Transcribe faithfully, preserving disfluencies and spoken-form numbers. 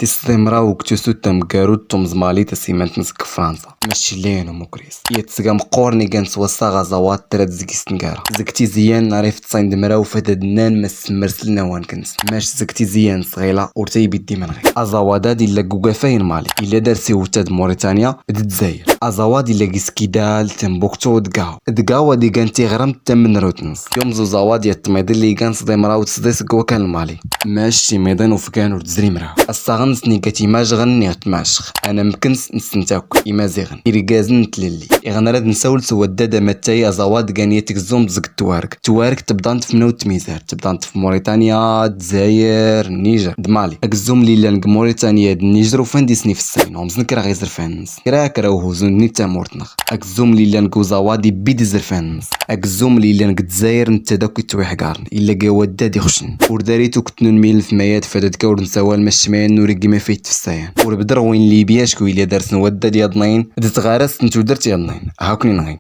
Tisḍimraw g-tusut tamggarut tumẓmalit asimant-ns g-fransa. Mac-illa yan umukris, yat-sga mqqurn igan s-wassaɣ aẓawad trad zg-istngara zg-tizyan rif tẓayn d-mraw fadad-nnan ma-s-smrsl n-awank-ns. Mac zg-tizyan sɣila ur-taybid d-imanɣi. Aẓawad-ad illa g-ugafay n-mali, illa dar s-iwtad muritanya d-dzayr. Aẓawad illa g-iskidal timbuktu d-gaw d-gaw ad-igan tiɣrmt tamnrut-ns. Yumẓ uẓawad yat-tmiḍi lli igan s-ḍimraw d-sḍis g-wakal n-mali. Mac imiḍin ufgan ur-dzrimraw assaɣ-ns n-igat imajɣn n-iɣ-tmacx. Anamk-ns n-sntakw imaziɣn irgazn n-tlilli. Iɣnrad n-sawl s-waddad amattay aẓawad gan yat-gzum zg-twarg twarg tbḍant f-mnawt tmizar tbḍant f-muritanya d-dzayr n-nijer d-mali. Agzum lli illan g-muritanya d-nijer ufan d-isn-ifssayn umẓn kra ɣ-izrfan-ns kra kra uhuzun-nni d-tamurt-nɣ. Agzum lli illan g-uẓawad ibbi-d izrfan-ns. Agzum lli illan g-dzayr ntta d-akw ittwiḥgarn illa g-awaddad ixcn. Ur darit uktnun miln f-mayad fadad-ka ur-nsawal mac-mayan n-ur-iggi mafay-t-fssayan ur-bdr ɣwin libya acku illa dar-sn waddad yaḍnayn d-tɣarast n-tudrt yaḍnayn. Hakwn-inɣin.